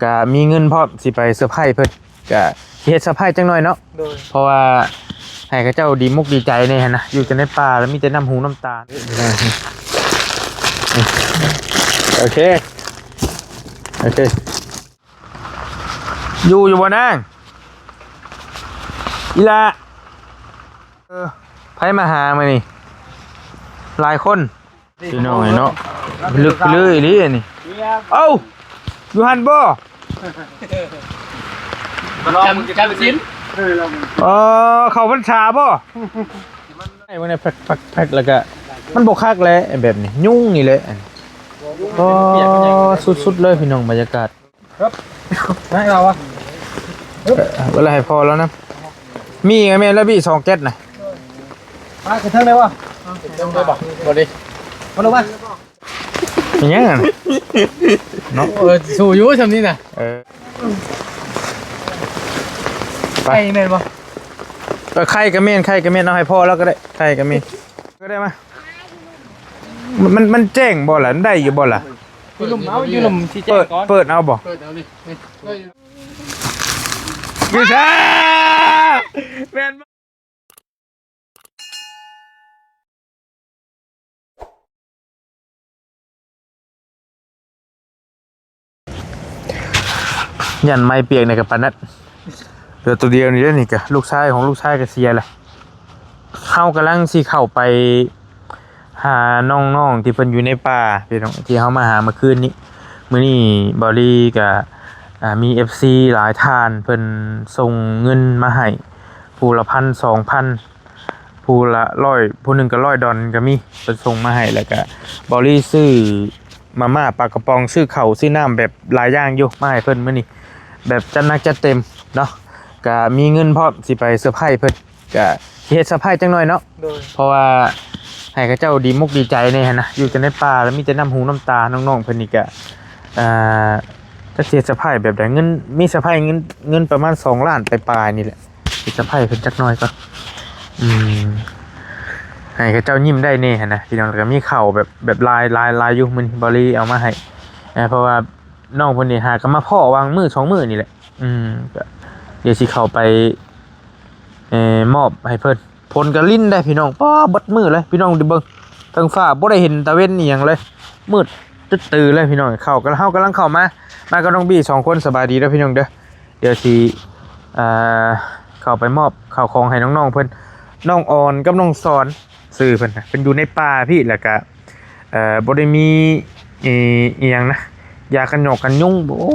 ກະມີເງິນພ້ອມ ຊິໄປເຊີໄພເພິ່ນ ກະຊິເຮັດເຊີໄພຈັກໜ້ອຍເນາະ. ໂດຍ ເພາະວ່າໃຫ້ເຂົາເຈົ້າດີມົກດີໃຈແດ່ຫັ້ນນະ ຢູ່ແຕ່ໃນປ່າແລ້ວມີແຕ່ນ້ຳຫູນ້ຳຕາ. ໂອເຄ ໂອເຄ. ຢູ່ ຢູ່ບໍ່ນາງ? ອີຫຼ້າ ເອີ ໃຜມາຫາມື້ນີ້? ຫຼາຍຄົນ ພີ່ນ້ອງເອີຍເນາະ. ລຶກເລີຍອີ່ຫຼີອັນນີ້. ເອົ້າ ຢູ່ຫັ້ນບໍ່? ຈຳ ຈຳສິນ. ເອີ ເຂົ້າພັນສາບໍ່? ໃຫ້ເບິ່ງແດ່ ແພັກໆໆ ແລ້ວກະມັນບໍ່ຄັກແຫຼະ ແບບນີ້ ຍຸງນີ້ແຫຼະ. ອໍ ສຸດໆເລີຍພີ່ນ້ອງ ບັນຍາກາດ. ໄດ້ແລ້ວວະ ເອີ ເວລາໃຫ້ພໍ່ແລ້ວນະ. ມີກະແມ່ນແລ້ວບີ ສອງແກັດນະ. ປາກະເທິງໄດ້ບໍ່? ເທິງໄດ້ບໍ່? ບໍ່ດີ ມາລົງມາ. ເປັນຫຍັງຫັ້ນເນາະ? ເອີ ສູ້ຢູ່ຊ່ຳນີ້ນະ. ເອີ ໄຂ່ແມ່ນບໍ່? ເອີ ໄຂ່ກະແມ່ນ ໄຂ່ກະແມ່ນ. ເອົາໃຫ້ພໍ່ລາວກະໄດ້ ໄຂ່ກະມີກະໄດ້. ມາ ມັນ ມັນແຈ້ງບໍ່ລະ? ໄດ້ຢູ່ບໍ່ລະ? ຢູ່ລຸ່ມເອົາ ຢູ່ລຸ່ມຊິແຈ້ງກ່ອນ. ເປີດເອົາບໍ່? ເປີດເອົານີ້ ນີ້ ຢູ່ຊ້າ ແມ່ນບໍ່? ຢ້ານໄມ້ປຽກນີ້ກະປານນັ້ນ. ເຫຼືອໂຕດຽວນີ້ເດ້ ນີ້ກະລູກຊາຍຂອງລູກຊາຍກະເສຍລະ. ເຮົາກຳລັງຊິເຂົ້າໄປຫານ້ອງໆທີ່ເພິ່ນຢູ່ໃນປ່າ ພີ່ນ້ອງ ທີ່ເຮົາມາຫາມື້ຄືນນີ້. ມື້ນີ້ເບົາລີກະ ອ່າ ມີເອັຟຊີຫຼາຍທ່ານ ເພິ່ນສົ່ງເງິນມາໃຫ້ ຜູ້ລະພັນ ສອງພັນ ຜູ້ລະຮ້ອຍ ຜູ້ໜຶ່ງກະຮ້ອຍດອນກະມີ ເພິ່ນສົ່ງມາໃຫ້. ແລ້ວກະເບົາລີຊື້ມາມ່າ ປາກະປ໋ອງ ຊື້ເຂົ້າ ຊື້ນ້ຳ ແບບຫຼາຍຢ່າງຢູ່ ມາໃຫ້ເພິ່ນມື້ນີ້ ແບບຈັດໜັກຈັດເຕັມເນາະ. ກະມີເງິນພ້ອມ ຊິໄປເຊີໄພເພິ່ນ ກະຊິເຮັດເຊີໄພຈັກໜ້ອຍເນາະ. ໂດຍ ເພາະວ່າໃຫ້ເຂົາເຈົ້າດີມົກດີໃຈແດ່ຫັ້ນນະ ຢູ່ແຕ່ໃນປ່າແລ້ວມີແຕ່ນ້ຳຫູນ້ຳຕາ. ນ້ອງໆເພິ່ນນີ້ກະ ອ່າ ຈັກຊິເຮັດເຊີໄພແບບໃດ ເງິນ ມີເຊີໄພເງິນ ເງິນປະມານສອງລ້ານປາຍໆນີ້ແຫຼະ. ຊິເຊີໄພເພິ່ນຈັກໜ້ອຍກ່ອນ ອືມ ໃຫ້ເຂົາເຈົ້າຍິ້ມໄດ້ແດ່ຫັ້ນນະ ພີ່ນ້ອງ. ແລ້ວກະມີເຂົ້າແບບ ແບບຫຼາຍ ຫຼາຍ ຫຼາຍຢູ່ ມື້ນີ້ເບົາລີເອົາມາໃຫ້ ເພາະວ່ານ້ອງເພິ່ນນີ້ຫາກະມາພໍ້ຫວ່າງມື້ສອງມື້ນີ້ແຫຼະ. ອືມ ກະດຽວຊິເຂົ້າໄປ ເອີ ມອບໃຫ້ເພິ່ນ. ຝົນກະລິນໄດ໋ພີ່ນ້ອງ ປ້າ ເບິດມື້ເລີຍ ພີ່ນ້ອງເບິ່ງ ເທິງຟ້າບໍ່ໄດ້ເຫັນຕາເວັນອີ່ຫຍັງເລີຍ ມືດຕຶດຕື້ເລີຍພີ່ນ້ອງ. ເຂົ້າ ເຮົາກຳລັງເຂົ້າມາ ມາກັບນ້ອງບີສອງຄົນ. ສະບາຍດີເດີພີ່ນ້ອງເດີ. ດຽວຊິ ເອີ ເຂົ້າໄປມອບເຂົ້າຂອງໃຫ້ນ້ອງໆເພິ່ນ ນ້ອງອອນກັບນ້ອງສອນ ຊື່ເພິ່ນນະ ເພິ່ນຢູ່ໃນປ່າພີ້ ແລ້ວກະ ເອີ ບໍ່ໄດ້ມີ ອີ ອີ່ຫຍັງນະ ຢາກັນຫຍອກກັນຍຸງ ໂອ້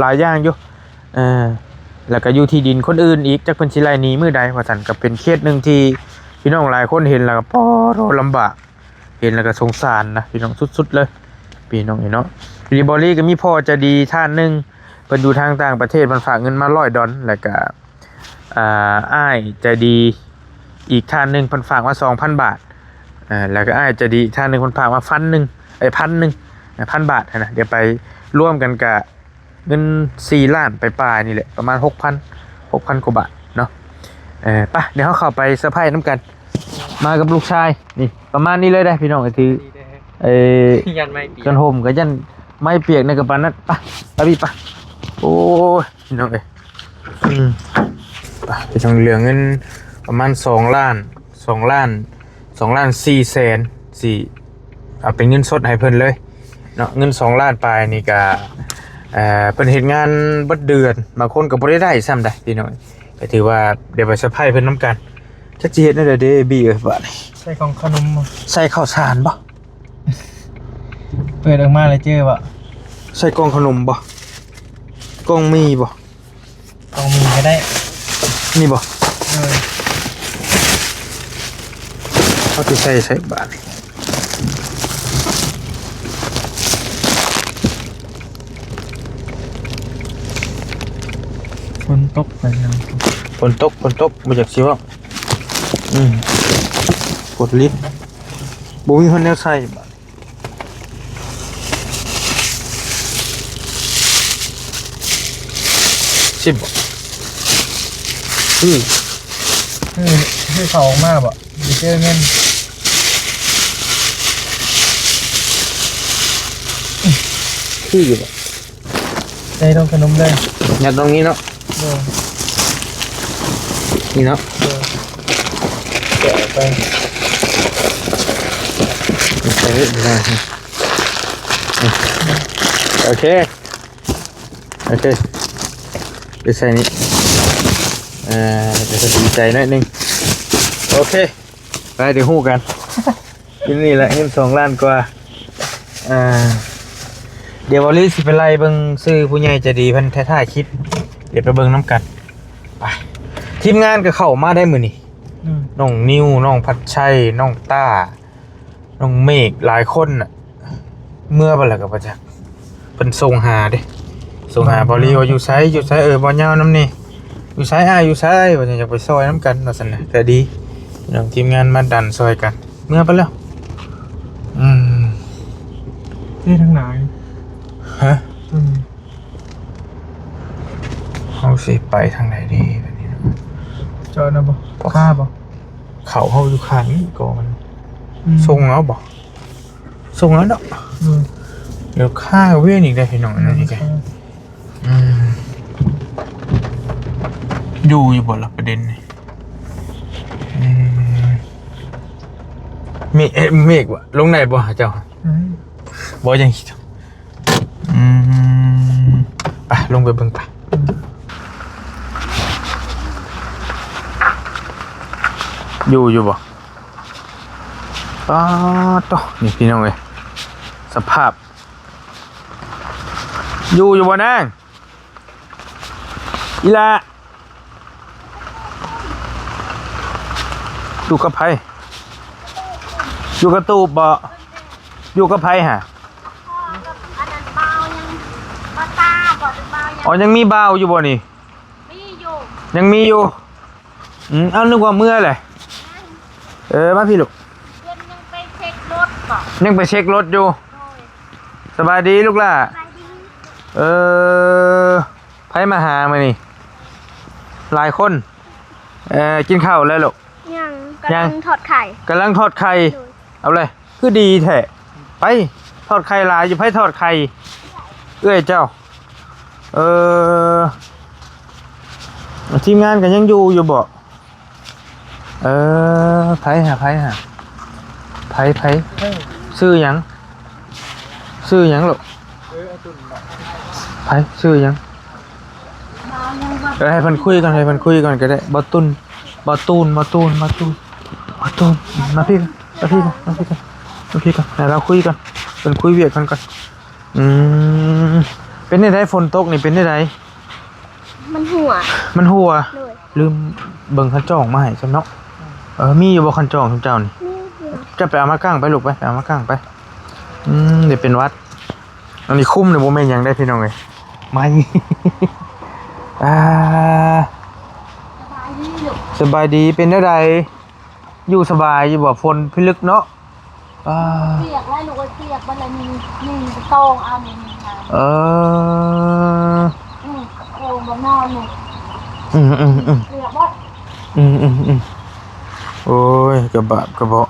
ຫຼາຍຢ່າງຢູ່. ເອີ ແລ້ວກະຢູ່ທີ່ດິນຄົນອື່ນອີກ ຈັກເພິ່ນຊິໄລ່ໜີມື້ໃດວ່າຊັ້ນ. ກະເປັນເຂດໜຶ່ງທີ່ພີ່ນ້ອງຫຼາຍຄົນເຫັນແລ້ວກະ ໂອ້ ລຳບາກ ເຫັນແລ້ວກະສົງສານນະພີ່ນ້ອງ ສຸດໆເລີຍ ພີ່ນ້ອງເອີຍເນາະ. ດີ ເບົາລີກະມີພໍ່ໃຈດີທ່ານໜຶ່ງ ເພິ່ນຢູ່ທາງຕ່າງປະເທດ ເພິ່ນຝາກເງິນມາຮ້ອຍດອນ ແລ້ວກະ ອ່າ ອ້າຍໃຈດີອີກທ່ານໜຶ່ງ ເພິ່ນຝາກມາສອງພັນບາດ ແລ້ວກະອ້າຍໃຈດີອີກທ່ານໜຶ່ງ ເພິ່ນຝາກມາພັນໜຶ່ງ ເອີ ພັນໜຶ່ງ ພັນບາດຫັ້ນນະ. ດຽວໄປລວມກັນກະ ເງິນສີ່ລ້ານປາຍໆນີ້ແຫຼະ ປະມານຫົກພັນ ຫົກພັນກວ່າບາດເນາະ. ເອີ ໄປ ດຽວເຮົາເຂົ້າໄປເຊີໄພນຳກັນ. ມາກັບລູກຊາຍ ນີ້ ປະມານນີ້ເລີຍເດ້ພີ່ນ້ອງ. ກະຖື ເອີ ຢ້ານໄມ້ປຽກ ກັນຫົ່ມກະຢ້ານໄມ້ປຽກໃນກະປານນັ້ນ. ໄປ ໄປບີ ໄປ. ໂອ້ຍ ພີ່ນ້ອງເອີຍ ອືມ ໄປ ພີ່ນ້ອງ ເຫຼືອເງິນປະມານສອງລ້ານ ສອງລ້ານ ສອງລ້ານສີ່ແສນ ຊິເອົາເປັນເງິນສົດໃຫ້ເພິ່ນເລີຍເນາະ. ເງິນສອງລ້ານປາຍນີ້ກະ ເອີ ເພິ່ນເຮັດງານເບິດເດືອນ ບາງຄົນກະບໍ່ໄດ້ໄດ້ຊ້ຳໃດ໋ພີ່ນ້ອງ. ກະຖືວ່າດຽວໄປເຊີໄພເພິ່ນນຳກັນ. ຈັກຊິເຮັດແນວໃດເດ້ບີເອີຍ ບາດນີ້ ໃສ່ກ່ອງເຂົ້າໜົມ ໃສ່ເຂົ້າສານບໍ່? ເປີດອອກມາແລ້ວເຈີບໍ່? ໃສ່ກ່ອງເຂົ້າໜົມບໍ່? ກ່ອງໝີ່ບໍ່? ຕ້ອງມີກະໄດ້ ນີ້ບໍ່? ເອີ ເຮົາຊິໃສ່ໃສ່ບາດນີ້. ຝົນຕົກໄປແລ້ວ ຝົນຕົກ ຝົນຕົກ ບໍ່ຢາກຊິເວົ້າ. ອືມ ຝົນລິນ ບໍ່ມີຄົນແນວໃສ່ບາດ. ສິບບໍ່? ຄື ຄື ຄືເຂົາອອກມາບໍ່? ໄປເຈີເງິນ ຄືຢູ່ບໍ່? ໃສ່ລົງຂະໜົມເລີຍ ຍັດລົງນີ້ເນາະ. ໂດຍ ນີ້ເນາະ. ໂດຍ ແກະອອກໄປ. ໂອເຄ ໂອເຄ ໄປໃສ່ນີ້ ເອີ ຈະດີໃຈໜ້ອຍໜຶ່ງ. ໂອເຄ ໄປ ດຽວຮູ້ກັນ. ຢູ່ນີ້ແຫຼະ ເງິນສອງລ້ານກວ່າ. ອ່າ ດຽວເບົາລີຊິໄປໄລ່ເບິ່ງຊື່ຜູ້ໃຫຍ່ໃຈດີເພິ່ນ ແທ້ໆ ຄລິບ ດຽວໄປເບິ່ງນຳກັນ. ໄປ ທີມງານກໍເຂົ້າມາໄດ້ມື້ນີ້. ອືມ ນ້ອງນິວ ນ້ອງພັດໄຊ ນ້ອງຕ້າ ນ້ອງເມກ ຫຼາຍຄົນນະ. ເມືອໄປແລ້ວກໍບໍ່ຈັກ ເພິ່ນສົ່ງຫາເດ້ ສົ່ງຫາ ອືມ ເບົາລີວ່າຢູ່ໃສ ຢູ່ໃສ ເອີ ບໍ່ຍາວນຳນີ້ ຢູ່ໃສອ້າຍ ຢູ່ໃສ ວ່າຊັ້ນ ຢາກໄປຊ່ອຍນຳກັນ ວ່າຊັ້ນນະ. ກໍດີ ນ້ອງທີມງານມາດັນຊ່ອຍກັນ ເມືອໄປແລ້ວ. ອືມ ເອີ ທາງໃດ? ຮະ? ອືມ ເຮົາຊິໄປທາງໃດດີບັດນີ້ເນາະ? ຈອດນະບໍ່? ຄາບໍ່? ເຂົາເຮົາຢູ່ຂ້າງນີ້ກໍມັນ ອືມ ສົ່ງເອົາບໍ່? ສົ່ງແລ້ວເນາະ. ອືມ ດຽວຄາເວນອີກໄດ້ພີ່ນ້ອງ ອັນນີ້ກະ ອືມ ຢູ່ ຢູ່ບໍ່ລະປະເດັນນີ້? ອືມ ເມກ ເມກວະ ລົງໄດ້ບໍ່ເຈົ້າ? ໄດ້ ບໍ່ ຍັງ ອືມ ໄປ ລົງໄປເບິ່ງໄປ. ອືມ ຢູ່ ຢູ່ບໍ່? ປາດໂທ້ ນີ້ພີ່ນ້ອງເອີຍ ສະພາບ ຢູ່ ຢູ່ບໍ່ນາງ? ອີ່ຫຼ້າ ຢູ່ກັບໃຜ? ຢູ່ກັບຕູບບໍ່? ຢູ່ກັບໃຜຫະ? ອັນນັ້ນເບົາຍັງບໍ່ຕາບໍ່ ຫຼືເບົາຍັງ? ອໍ ຍັງມີບ່າວຢູ່ບໍ່ນີ້? ມີຢູ່ ຍັງມີຢູ່. ອືມ ເອົາ ນຶກວ່າເມືອແຫຼະ. ເອີ ມາພີ້ລູກ ເພິ່ນຍັງໄປເຊັກລົດບໍ່? ຍັງໄປເຊັກລົດຢູ່. ໂດຍ ສະບາຍດີລູກຫຼ້າ. ສະບາຍດີ. ເອີ ໃຜມາຫາມື້ນີ້? ຫຼາຍຄົນ. ເອີ ກິນເຂົ້າແລ້ວລູກ? ຍັງ ກຳລັງທອດໄຂ່ ກຳລັງທອດໄຂ່. ໂດຍ ເອົາເລີຍ ຄືດີແທ້. ໄປ ທອດໄຂ່ຫຼາຍຢູ່. ໃຜທອດໄຂ່? ເອື້ອຍເຈົ້າ. ເອີ ທີມງານກໍຍັງຢູ່ຢູ່ບໍ່? ເອີ ໃຜຫາ ໃຜຫາ ໃຜ ໃຜ ຊື່ຫຍັງ? ຊື່ຫຍັງລູກ? ໃຜ ຊື່ຫຍັງ? ເອີ ໃຫ້ເພິ່ນຄຸຍກ່ອນ ໃຫ້ເພິ່ນຄຸຍກ່ອນກໍໄດ້. ບໍ່ຕຸນ ບໍ່ຕູນ ບໍ່ຕູນ ບໍ່ຕູນ ບໍ່ຕູນ ມາພີ້ກ່ອນ ມາພີ້ກ່ອນ ມາພີ້ກ່ອນ ມາພີ້ກ່ອນ ໃຫ້ລາວຄຸຍກ່ອນ ເພິ່ນຄຸຍວຽກເພິ່ນກ່ອນ. ອືມ ເປັນແນວໃດ ຝົນຕົກນີ້ເປັນແນວໃດ? ມັນຮົ່ວ ມັນຮົ່ວ. ໂດຍ ລືມເບິ່ງຄັນຈອງມາໃຫ້ຊັ້ນເນາະ. ເອີ ມີຢູ່ບໍ່ຄັນຈອງຊຸມເຈົ້ານີ້? ມີຢູ່. ເຈົ້າໄປເອົາມາກ້າງໄປລູກ ໄປ ໄປເອົາມາກ້າງໄປ. ອືມ ດຽວເປັນຫວັດ. ອັນນີ້ຄຸມນີ້ບໍ່ແມ່ນຫຍັງເດ້ພີ່ນ້ອງເອີຍ ໄໝ້. ອ່າ ສະບາຍດີລູກ ສະບາຍດີ. ເປັນແນວໃດ? ຢູ່ສະບາຍຢູ່ບໍ່? ຝົນພິລຶກເນາະ. ອ່າ ປຽກແລ້ວລູກເອີຍ ປຽກເບິດແລ້ວ ນີ້ ນີ້ກະຕ້ອງເອົານີ້ ນີ້ ເອີ ອືມ ໂອ້ ບໍ່ນອນນີ້ ອືມໆໆ ປຽກເບິດ ອືມໆໆ. ໂອ້ຍ ກະບາບກະເບາະ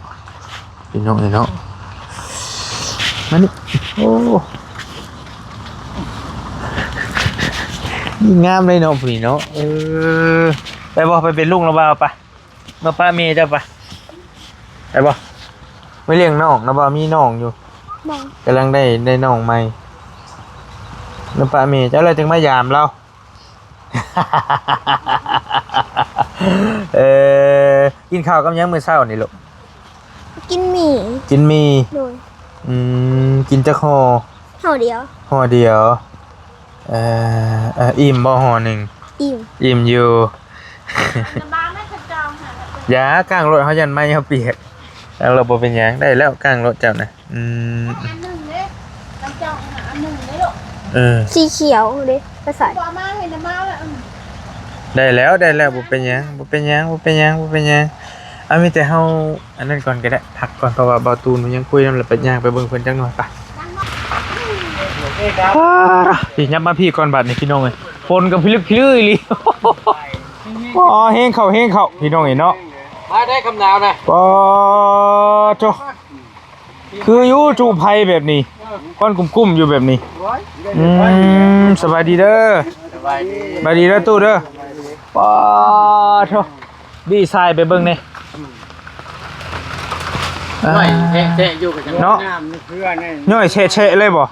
ພີ່ນ້ອງເອີຍເນາະ. ມານີ້ ໂອ້ ງາມເລີຍເນາະ ຜູ້ນີ້ເນາະ. ເອີ ໄປບໍ່? ໄປເປັນລູກລະບ່າວ ໄປ ມາປະແມ່ເຈົ້າປະ ໄດ້ບໍ່? ໄປລ້ຽງນ້ອງນະບໍ່? ມີນ້ອງຢູ່ ກຳລັງໄດ້ ໄດ້ນ້ອງໃໝ່ ມາປະແມ່ເຈົ້າແລ້ວຈຶ່ງມາຢາມລາວ. ເອີ ກິນເຂົ້າກັບຫຍັງມື້ເຊົ້ານີ້ລູກ? ກິນໝີ່ ກິນໝີ່. ໂດຍ ອືມ ກິນຈັກຫໍ່? ຫໍ່ດຽວ ຫໍ່ດຽວ. ເອີ ເອີ ອີ່ມບໍ່ຫໍ່ໜຶ່ງ? ອີ່ມ ອີ່ມຢູ່. ຢ່າ ກ້າງໂລດ ເຮົາຢ້ານໄມ້ເຮົາປຽກ. ກ້າງໂລດ ບໍ່ເປັນຫຍັງ ໄດ້ແລ້ວ ກ້າງໂລດເຈົ້ານະ. ອືມ ອັນໜຶ່ງເດ້ ອັນເຈົ້ານະ ອັນໜຶ່ງເດ້ລູກ. ເອີ ສີຂຽວເດ້ ໄປໃສ່ ບໍ່ເອົາມາໃຫ້ນະ ມາແລ້ວ. ອືມ ໄດ້ແລ້ວ ໄດ້ແລ້ວ ບໍ່ເປັນຫຍັງ ບໍ່ເປັນຫຍັງ ບໍ່ເປັນຫຍັງ ບໍ່ເປັນຫຍັງ. ເອົາ ມີແຕ່ເຮົາ ອັນນັ້ນກ່ອນກໍໄດ້ ພັກກ່ອນ ເພາະວ່າເບົາຕູນມັນຍັງຄຸຍນຳ ແລ້ວໄປຍ່າງໄປເບິ່ງເພິ່ນຈັກໜ່ອຍປະ. ອ່າ ພີ່ ຫຍັບມາພີ້ກ່ອນບາດນີ້ພີ່ນ້ອງເອີຍ ຝົນກໍພິລຶກພິລືອີ່ຫຼີ. ອໍ ແຮງເຂົ້າ ແຮງເຂົ້າ ພີ່ນ້ອງເອີຍເນາະ. ມາໄດ້ຄຳໜາວນະ ປໍໂທ້ ຄືຢູ່ຈູ່ໄພແບບນີ້. ຄວັນກຸ້ມໆຢູ່ແບບນີ້. ອືມ ສະບາຍດີເດີ. ສະບາຍດີ ສະບາຍດີເດີຕູ້ເດີ. ປາໂທ້ ບີສາຍໄປເບິ່ງແດ່. ນ້ອຍແຊະໆຢູ່ກໍຍັງ ເນາະ ງາມເຄືອນີ້ ຍ້ອຍແຊະໆເລີຍບໍ່?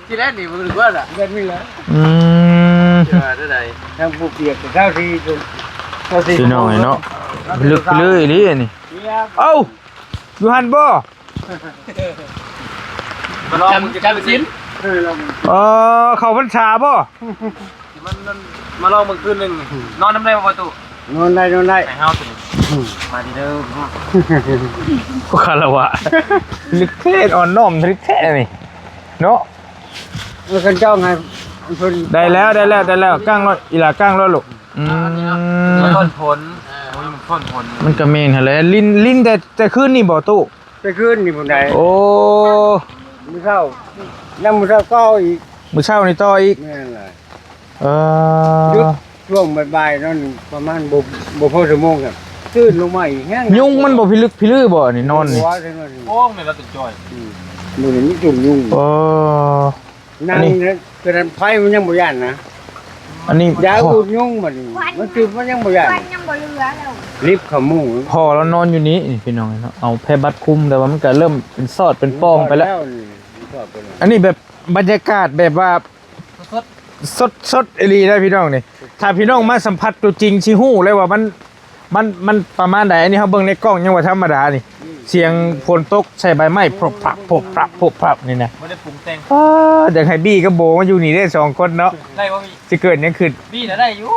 ທີ່ແລກນີ້ມັນວ່າລະ ແບບນີ້ແຫຼະ. ອືມ ເທື່ອໃດ ທາງຜູ້ປຽກກໍຊາວສີ່ ຊາວສີ່ ພີ່ນ້ອງເອີຍເນາະ. ລຶກເລີຍອີ່ຫຼີອັນນີ້. ເອົ້າ ຢູ່ຫັ້ນບໍ່? ມາລອງ ຈຳ ຈຳສິນ ເອີ ເຂົ້າພັນສາບໍ່? ມັນ ມັນ ມາລອງເບິ່ງຄືນໜຶ່ງ ນອນນຳໄດ້ບໍ່ປະຕູ? ນອນໄດ້ ນອນໄດ້ ໃຫ້ເຮົາຕົວນີ້. ອືມ ມາດີເດີ. ໂອ້ ຄາລະວະ ລຶກແທ້ ອ່ອນນ້ອມລຶກແທ້ນີ້ເນາະ. ເອີ ຄັນເຈົ້າໃຫ້ເພິ່ນ ໄດ້ແລ້ວ ໄດ້ແລ້ວ ໄດ້ແລ້ວ. ກ້າງໂລດ ອີ່ຫຼ້າກ້າງໂລດລູກ. ອືມ ມັນທົນຝົນ ໂອ້ຍ ມັນທົນຝົນ. ມັນກໍແມ່ນຫັ້ນແຫຼະ ຫຼິ້ນ ຫຼິ້ນແຕ່ ແຕ່ຄືນນີ້ບໍ່ຕູ້? ແຕ່ຄືນນີ້ພຸ້ນໃດ. ໂອ້ ມື້ເຊົ້າ ຍັງມື້ເຊົ້າຕໍ່ອີກ ມື້ເຊົ້ານີ້ຕໍ່ອີກ. ແມ່ນລະ ເອີ ຢຸດຊ່ວງບ່າຍໆເນາະ ປະມານບໍ່ ບໍ່ພໍຊົ່ວໂມງ ກໍຕື່ນລົງມາອີກ. ແຮງ ຍຸງມັນບໍ່ພິລຶກພິລືບໍ່ນີ້ ນອນນີ້? ໂອ້ຍ ແມ່ນລະເປັນຈ້ອຍ. ອືມ ມື້ນີ້ມີຈຸ້ມຍຸງ. ເອີ ນັ່ງ ອັນນີ້ ເກີດໄຟມັນຍັງບໍ່ຢ້ານນະ. ອັນນີ້ ຢາອຸດຍຸງບັດນີ້ ມັນຈຸບມັນຍັງບໍ່ຢ້ານ ຄວັນຍັງບໍ່ເຫຼືອແລ້ວ ລິບເຂົ້າມຸ້ງ. ພໍ່ລາວນອນຢູ່ນີ້ພີ່ນ້ອງເນາະ ເອົາແພບັດຄຸມ ແຕ່ວ່າມັນກະເລີ່ມເປັນຊອດເປັນປ່ອງໄປແລ້ວ. ອັນນີ້ແບບບັນຍາກາດແບບວ່າ ສົດໆ ສົດໆອີ່ຫຼີເດີພີ່ນ້ອງນີ້. ຖ້າພີ່ນ້ອງມາສຳຜັດຕົວຈິງຊິຮູ້ເລີຍວ່າມັນ ມັນ ມັນປະມານໃດ. ອັນນີ້ເຮົາເບິ່ງໃນກ້ອງຍັງວ່າທຳມະດານີ້ ອືມ ສຽງຝົນຕົກໃສ່ໃບໄມ້ ໂພບພາບ ໂພບພາບ ໂພບພາບນີ້ນະ. ບໍ່ໄດ້ປຸງແຕ່ງ ອ້າ ຢາກໃຫ້ບີກັບໂບມາຢູ່ນີ້ເດ້ສອງຄົນເນາະ. ໄດ້ບໍ່ບີ? ຊິເກີດຫຍັງຂຶ້ນ? ບີນະໄດ້ຢູ່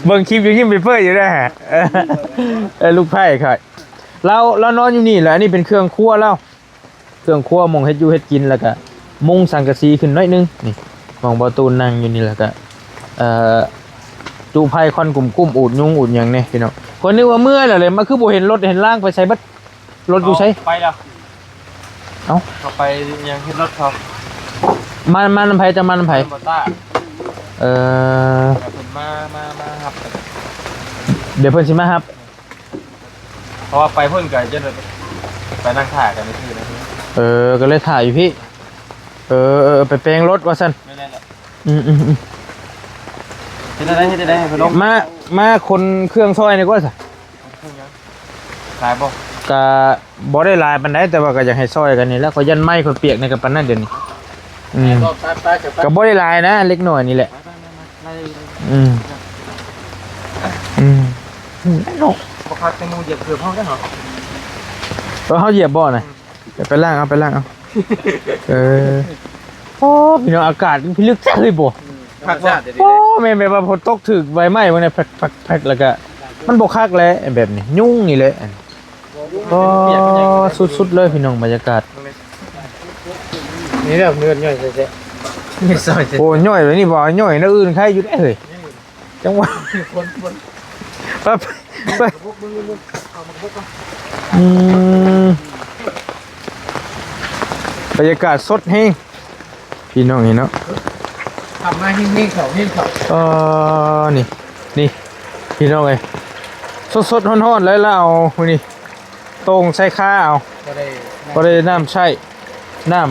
ເບິ່ງຄລິບຢູ່ຍິ້ມເປີຍໆຢູ່ເດ້. ເອີ ລູກໃພ້ຂ້ອຍ ລາວ ລາວນອນຢູ່ນີ້ແຫຼະ. ອັນນີ້ເປັນເຄື່ອງຄົວລາວ ເຄື່ອງຄົວ ໝ່ອງເຮັດຢູ່ເຮັດກິນ ແລ້ວກະມຸງສັງກະສີຂຶ້ນໜ້ອຍໜຶ່ງ. ນີ້ ໝ່ອງບໍ່ຕູນນັ່ງຢູ່ນີ້ ແລ້ວກະ ເອີ ຈຸໄຟຄວັນກຸ້ມໆ ອູດຍຸງອູດຫຍັງແດ່ພີ່ນ້ອງ. ຂ້ອຍນຶກວ່າເມືອແລ້ວເລີຍ ມາຄືບໍ່ເຫັນລົດເຫັນລາງໄປໃສເບິດ. ລົດຢູ່ໃສ? ໄປແລ້ວ ເອົ້າ ເຂົາໄປຫຍັງ ເຮັດລົດເຂົາ. ມາ ມານຳໃຜ? ເຈົ້າມານຳໃຜ? ບໍ່ຕ້າ ເອີ ດຽວເພິ່ນມາ ມາ ມາຮັບ ດຽວເພິ່ນຊິມາຮັບ. ເພາະວ່າໄປພຸ້ນກໍຈະໄປນັ່ງຖ້າກັນຊື່ນະ. ເອີ ກໍເລີຍຖ້າຢູ່ພີ້. ເອີ ເອີ ໄປແປງລົດວ່າຊັ້ນ. ແມ່ນແຫຼະ. ອືມໆໆ ເຮັດໄດ້ ເຮັດໄດ້ ມາ ມາຂົນເຄື່ອງຊ່ອຍນີ້ກ່ອນຊະ. ເຄື່ອງຫຍັງ? ຫຼາຍບໍ່? ກະບໍ່ໄດ້ຫຼາຍປານໃດ ແຕ່ວ່າກໍຢາກໃຫ້ຊ່ອຍກັນນີ້ແຫຼະ. ຂ້ອຍຢ້ານໄມ້ຂ້ອຍປຽກໃນກະປານນັ້ນດຽວນີ້. ອືມ ໄປ ໄປ ໄປ ກໍບໍ່ໄດ້ຫຼາຍນະ ເລັກນ້ອຍນີ້ແຫຼະ. ໄປ ໄປ ໄປ ໄປ ອືມ ອືມ ອືມ ບໍ່ຄັກແຕ່ໝູ່ຢຽບເກີບເຮົາໄດ້ເນາະ. ເອີ ເຮົາຢຽບບໍ່ນະ? ອືມ ໄປລ້າງເອົາ ໄປລ້າງເອົາ. ເອີ ໂອ້ ພີ່ນ້ອງ ອາກາດມັນພິລຶກແທ້ເລີຍບໍ່? ອືມ ຄັກບໍ່? ໂອ້ ແມ່ນແບບວ່າຝົນຕົກຖືກໃບໄມ້ພວກນີ້ ແພັກ ແພັກ ແພັກ ແລ້ວກະມັນບໍ່ຄັກແຫຼະ ແບບນີ້ ຍຸງນີ້ແຫຼະ. ໂອ້ ສຸດໆເລີຍພີ່ນ້ອງ ບັນຍາກາດ. ນີ້ແຫຼະເຮືອນຍ່ອຍແທ້ໆ ນີ້ຊອຍ. ໂອ້ ຍ່ອຍແບບນີ້ບໍ່ ຍ່ອຍແນວອື່ນໄຄຢູ່ເດ້ເຮີ້ຍ. ຈັ່ງຫວະ ຄົນ ຄົນ ໄປ ໄປ ອືມ ບັນຍາກາດສົດແຮງ ພີ່ນ້ອງເອີຍເນາະ. ຂັບມາເຮງໆ ເຂົາ ເຮງເຂົາ ເອີ ນີ້ ນີ້ ພີ່ນ້ອງເອີຍ ສົດໆຮ້ອນໆເລີຍ. ລາວເອົານີ້ ໂຕ່ງໃສ່ຄາເອົາ ບໍ່ໄດ້ ບໍ່ໄດ້ນ້ຳໃຊ້ ນ້ຳ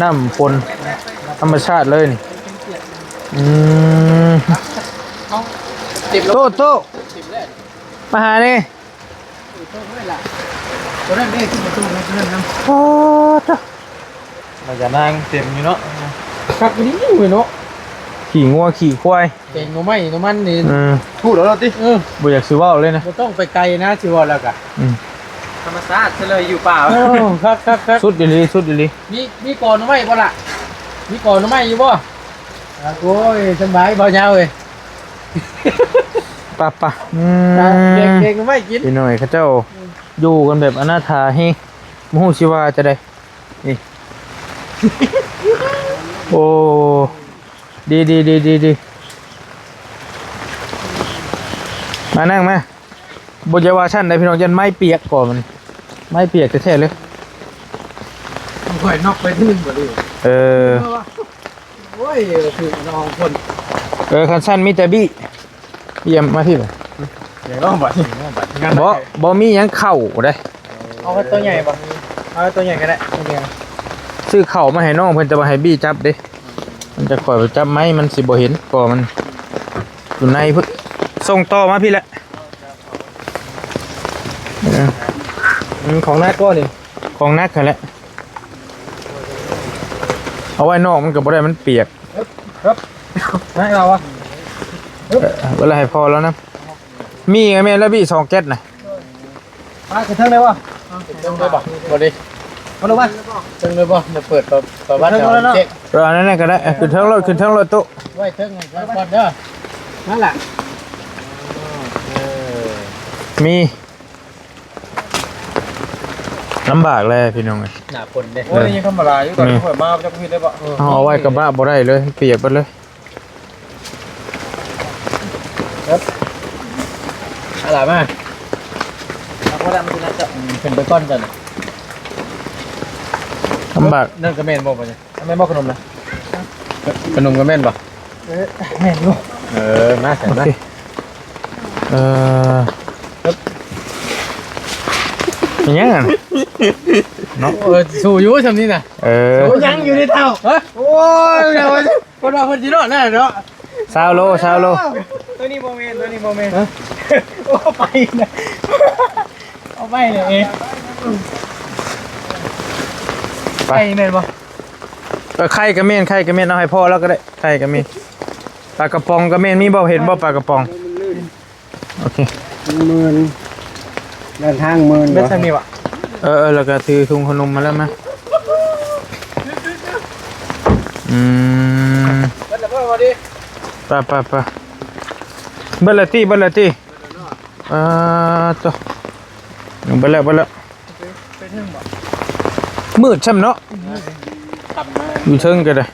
ນ້ຳຝົນທຳມະຊາດເລີຍນີ້. ອືມ ເອົາ ໂຕ ໂຕ ມາຫາແດ່. ໂຕນັ້ນເດ້ ຂຶ້ນມາໂຕນັ້ນນຳ. ໂອ້ ຕາ ມາຢານາງເຕັມຢູ່ເນາະ. ຄັກອີ່ຫຼີເວີຍເນາະ ຂີ້ງົວຂີ້ຄວາຍ ແກງໜໍ່ໄມ້ໜໍ່ມັນນີ້. ເອີ ທູດເອົາໂລດຕິ. ເອີ ບໍ່ຢາກຊິເວົ້າເລີຍນະ ບໍ່ຕ້ອງໄປໄກນະ ຊິເວົ້າແລ້ວກະ. ອືມ ທຳມະຊາດຊະເລີຍ ຢູ່ປ່າ. ໂອ້ ຄັກໆໆ ສຸດອີ່ຫຼີ ສຸດອີ່ຫຼີ. ມີ ມີກອໜໍ່ໄມ້ບໍ່ລະ? ມີກອໜໍ່ໄມ້ຢູ່ບໍ່? ໂອ້ຍ ສະບາຍ ເບົາຍາວເອີຍ. ປະ ປະ ອືມ ແກງ ແກງໜໍ່ໄມ້ກິນ. ພີ່ນ້ອງເອີຍ ເຂົາເຈົ້າຢູ່ກັນແບບອະນາຖາແຮງ ບໍ່ຮູ້ຊິວ່າຈັ່ງໃດ. ນີ້ ໂອ້ ດີ ດີ ດີ ດີ ດີ ມານັ່ງມາ. ບໍ່ ຢ່າວ່າຊັ້ນໄດ໋ພີ່ນ້ອງ ຢ້ານໄມ້ປຽກກ່ອນ ມັນໄມ້ປຽກແທ້ໆເລີຍ. ຂ້ອຍນອກໄປທີໜຶ່ງບໍ່ດີ. ເອີ ໂອ້ຍ ຖືກນ້ອງຄົນ. ເອີ ຄັນຊັ້ນມີແຕ່ບີ້ ຢ້ຽມມາພີ້. ຢ່າງນ້ອງບັດ ບໍ່ ບໍ່ມີຫຍັງເຂົ້າເດ້. ເອົາໂຕໃຫຍ່ບໍ່? ເອົາໂຕໃຫຍ່ກໍໄດ້ ໂຕດຽວ. ຊື້ເຂົ້າມາໃຫ້ນ້ອງເພິ່ນ ແຕ່ວ່າໃຫ້ບີຈັບເດ້ ມັນຈະຄ່ອຍໄປຈັບໄມ້ ມັນຊິບໍ່ເຫັນ ເພາະວ່າມັນຢູ່ໃນພຸ້ນ. ສົ່ງຕໍ່ມາພີ້ແຫຼະ. ເອີ ອືມ ຂອງໜັກກໍນີ້ ຂອງໜັກຫັ້ນແຫຼະ ເອົາໄວ້ນອກມັນກໍບໍ່ໄດ້ ມັນປຽກ. ເອີ ເອົາລະໃຫ້ພໍ່ລາວນຳ. ມີກໍແມ່ນແລ້ວບີ ສອງແກັດນະ. ມາຂຶ້ນເທິງໄດ້ບໍ່? ຂຶ້ນເທິງໄດ້ບໍ່? ບໍ່ໄດ້ ມາລົງມາ ເທິງໄດ້ບໍ່? ຈະເປີດປະ ປະວັດເອົາເຈັກ ເອີ ອັນນັ້ນກໍໄດ້ ເອີ ຂຶ້ນເທິງໂລດ ຂຶ້ນເທິງໂລດຕຸ ໄວ້ເທິງກ່ອນເດີ. ນັ້ນລະ ເອີ ມີ ລຳບາກແລ້ວພີ່ນ້ອງເອີຍ ໜ້າຝົນເດ້. ໂອ້ຍ ຍັງທຳມະດາຢູ່ ຕອນຂ້ອຍມາຈັກຜິດໄດ້ບໍ່? ເຮົາເອົາໄວ້ກະບະບໍ່ໄດ້ເລີຍ ປຽກເບິດເລີຍ. ເອີ ອາລາມາ ເອົາບໍ່ໄດ້ ມັນຊິໜັກເຈົ້າ ຂຶ້ນໄປກ່ອນເຈົ້ານະ. ລຳບາກ ນັ້ນກໍແມ່ນບໍ່ບັດນີ້? ແມ່ນບໍ່ຂະໜົມນະ? ຂະໜົມກໍແມ່ນບໍ່? ເອີ ແມ່ນຢູ່. ເອີ ມາຊັ້ນ ໂອເຄ ມາ. ເອີ ເປັນຫຍັງຫັ້ນ? ເນາະ ເອີ ສູ້ຢູ່ຊ່ຳນີ້ນະ. ເອີ ໂອ້ ຍັງຢູ່ໃນເຕົ້າ. ຮະ? ໂອ້ຍ ເພິ່ນວ່າເພິ່ນຊິລອດແລ້ວເນາະ. ຊາວໂລ ຊາວໂລ. ໂຕນີ້ບໍ່ແມ່ນ ໂຕນີ້ບໍ່ແມ່ນ. ຮະ? ໂອ້ ໄປນະ ເອົາໄປເລີຍ. ໄປ ໄປແມ່ນບໍ່? ເອີ ໄຂ່ກໍແມ່ນ ໄຂ່ກໍແມ່ນ ເອົາໃຫ້ພໍ່ລາວກໍໄດ້ ໄຂ່ກໍມີ. ປາກະປ໋ອງກໍແມ່ນ ມີບໍ່? ເຫັນບໍ່ປາກະປ໋ອງ? ໂອເຄ ໝື່ນ ເດີນທາງໝື່ນ ເບິດຊ່ຳນີ້ຫວາ? ເອີໆ ແລ້ວກໍຖືຖົງຂະໜົມມາແລ້ວ ມາ. ອືມ ເບິດແລ້ວບໍ່? ໄປໆໆ ເບິດແລ້ວຕິ ເບິດແລ້ວຕິ? ອ່າ ໂຕ ເບິດແລ້ວ ເບິດແລ້ວ. ໄປເທິງບໍ່? ມືດຊ່ຳເນາະ ຢູ່ເທິງກໍໄດ້.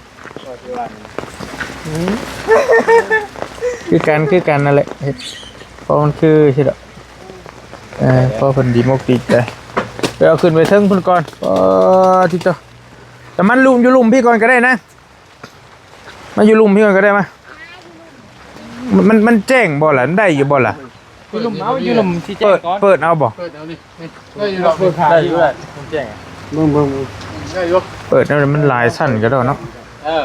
ຄືກັນ ຄືກັນນັ້ນແຫຼະ ເຮັດ ເພາະມັນຄືຊິດອກ. ເອີ ເພາະເພິ່ນດີມົກດີໃຈ ໄປເອົາຂຶ້ນໄປເທິງພຸ້ນກ່ອນ. ອໍ ຕິໂຕ ແຕ່ມັນລຸ່ມ ຢູ່ລຸ່ມພີ້ກ່ອນກໍໄດ້ນະ ມາຢູ່ລຸ່ມພີ້ກ່ອນກໍໄດ້ ມາ. ມັນ ມັນ ມັນແຈ້ງບໍ່ລະ? ໄດ້ຢູ່ບໍ່ລະ? ຢູ່ລຸ່ມເອົາ ຢູ່ລຸ່ມຊິແຈ້ງກ່ອນ ເປີດ ເປີດເອົາບໍ່? ເປີດເອົານີ້ ນີ້ ເອີ ຢູ່ດອກ ເບິ່ງຂາ ໄດ້ຢູ່ ໄດ້ ມັນແຈ້ງ ເບິ່ງ ເບິ່ງ ໄດ້ຢູ່. ເປີດແນວໃດມັນຫຼາຍຊັ້ນກໍໄດ້ເນາະ. ເອີ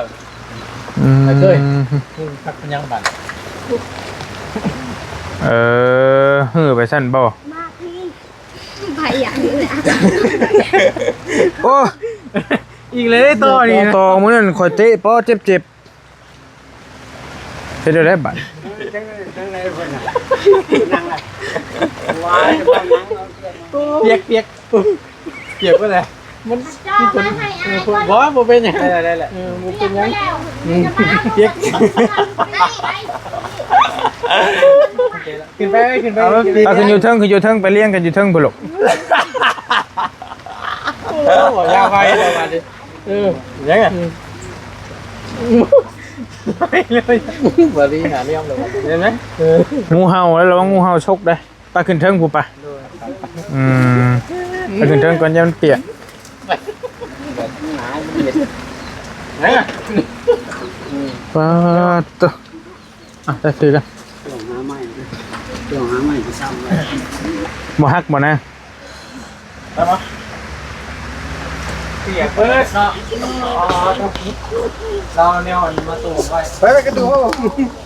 ອືມ ໄປເລີຍ ຄັກເປັນຫຍັງບັດ. ເອີ ຮື້ໄປຊັ້ນບໍ່? ມາພີ້ ໄປຫຍັງນີ້ແຫຼະ. ໂອ້ ອີກແລ້ວຕໍ່ນີ້ນະ ຕໍ່ມື້ນັ້ນຂ້ອຍເຕະ ປໍ ເຈັບໆ. ເຮັດແນວໃດບັດ? ເອີ ຈັ່ງ ຈັ່ງໃດເພິ່ນນະ ນັ່ງລະ ປຽກ ປຽກ ປຽກເບິດແຫຼະ. ມັນ ເຈົ້າມາໃຫ້ອ້າຍກ່ອນ ບໍ່ ບໍ່ເປັນຫຍັງ ໄດ້ແລ້ວ ໄດ້ແລ້ວ. ເອີ ບໍ່ເປັນຫຍັງ ປຽກ ອືມ ປຽກ. ຂຶ້ນໄປ ຂຶ້ນໄປ ເອົາ ຂຶ້ນໄປ ຂຶ້ນຢູ່ເທິງ ຂຶ້ນຢູ່ເທິງ ໄປລຽງກັນຢູ່ເທິງພຸ້ນລູກ. ໂອ້ ຢາວໄປແລ້ວບັດນີ້. ເອີ ຍັງ ອືມ ໄປເລີຍ ບໍ່ດີຫາລຽມແລ້ວ ເຫັນໄໝ? ເອີ ງູເຫົ່າ ລະວັງງູເຫົ່າຊົກເດີ້. ໄປຂຶ້ນເທິງພຸ້ນປະ. ໂດຍ ອືມ ໄປຂຶ້ນເທິງກ່ອນ ຢ້ານມັນປຽກ. ປາດໂຕ ອ່ະ ໄດ້ຄືກັນ ຕ້ອງຫາໄມ້ ຕ້ອງຫາໄມ້ໄປຊ້ຳໄວ້. ບໍ່ຫັກບໍ່ນາ? ໄດ້ບໍ່? ປຽກເບິດເນາະ. ລາວແນວອັນມາໂຕໄວ້ ໄປ ໄປກະຕູ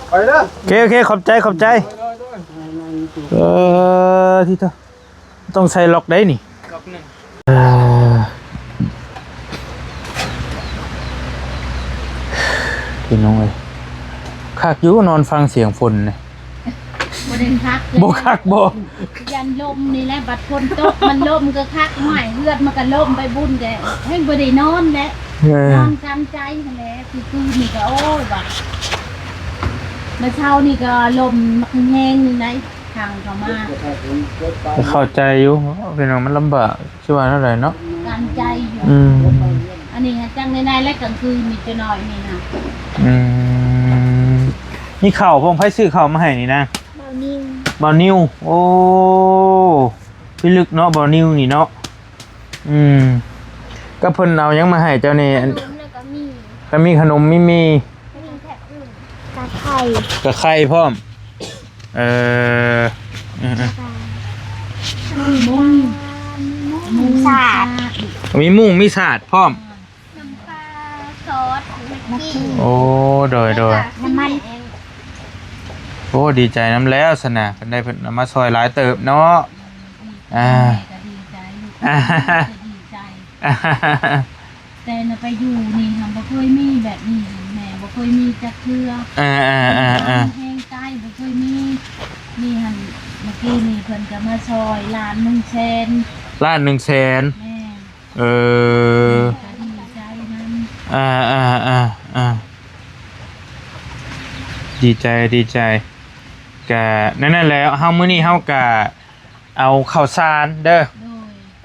ໄປເດີ້. ໂອເຄ ໂອເຄ ຂອບໃຈ ຂອບໃຈ. ໂດຍ ໂດຍ ໂດຍ. ເອີ ທີ່ເຈົ້າ ຕ້ອງໃສ່ລັອກໄດ້ນີ້ ລັອກໜຶ່ງ. ເອີ ພີ່ນ້ອງເອີຍ ຄັກຢູ່ນອນຟັງສຽງຝົນນີ້. ບໍ່ໄດ້ຄັກເລີຍ ບໍ່ຄັກບໍ່? ຢ້ານລົມນີ້ແຫຼະ ບັດຝົນຕົກມັນລົມກໍຄັກ ຫ້ວຍ ເຮືອນມັນກໍລົມໄປບຸນແດ່ ແຮ່ງບໍ່ໄດ້ນອນແຫຼະ. ເອີ ນອນກາງໃຈຫັ້ນແຫຼະ ຄືຄືນີ້ກໍ ໂອ້ຍ ວ່າ ມື້ເຊົ້ານີ້ກໍລົມມັກແຮງນີ້ໄດ໋. ທາງເຂົ້າມາ ເຂົ້າໃຈຢູ່ພີ່ນ້ອງ ມັນລຳບາກ ຊິວ່າແນວໃດເນາະ ກາງໃຈຢູ່. ອືມ ອັນນີ້ຫາຈັ່ງໄດ້ໆ ແລະກາງຄືນນີ້ຈະໜ້ອຍນີ້ນະ. ອືມ ມີເຂົ້າພ້ອມ ໃຜຊື້ເຂົ້າມາໃຫ້ນີ້ນະ? ບ່າວນິວ ບ່າວນິວ. ໂອ້ ພິລຶກເນາະ ບ່າວນິວນີ້ເນາະ. ອືມ ກໍເພິ່ນເອົາຫຍັງມາໃຫ້ເຈົ້ານີ້? ອັນ ຂະໜົມແລ້ວກໍມີ ກໍມີຂະໜົມ ມີໝີ່ ມີແບບອື່ນ ກະໄຂ່ ກະໄຂ່ພ້ອມ. ເອີ ອືມ ມີມຸ້ງ ມີມຸ້ງ ໝູສາດ ມີມຸ້ງມີສາດພ້ອມ ນ້ຳປາຊອດ ແມັກກີ້ ໂອ້ ໂດຍໆ ແລ້ວກໍ ນ້ຳມັນ ໂອ້ ດີໃຈນຳແລ້ວຊັ້ນນະ ເພິ່ນໄດ້ ເພິ່ນເອົາມາຊ່ອຍຫຼາຍເຕີບເນາະ ອ່າ ແມ່ກໍດີໃຈ ລູກກໍດີໃຈ ແຕ່ນະໄປຢູ່ນີ້ຫັ້ນບໍ່ເຄີຍມີແບບນີ້ຫັ້ນ ແມ່ບໍ່ເຄີຍມີຈັກເທື່ອ ອ່າໆໆໆ ແຮງໃຕ້ບໍ່ເຄີຍມີ ນີ້ຫັ້ນ ເມື່ອກີ້ນີ້ເພິ່ນກໍມາຊ່ອຍລ້ານໜຶ່ງແສນ ລ້ານໜຶ່ງແສນ ແມ່ນ ເອີ ແມ່ກໍດີໃຈນຳ ອ່າໆໆໆ ດີໃຈ ດີໃຈ ກະນັ້ນແຫຼະ ເຮົາ ມື້ນີ້ເຮົາກະເອົາເຂົ້າສານເດີ ໂດຍ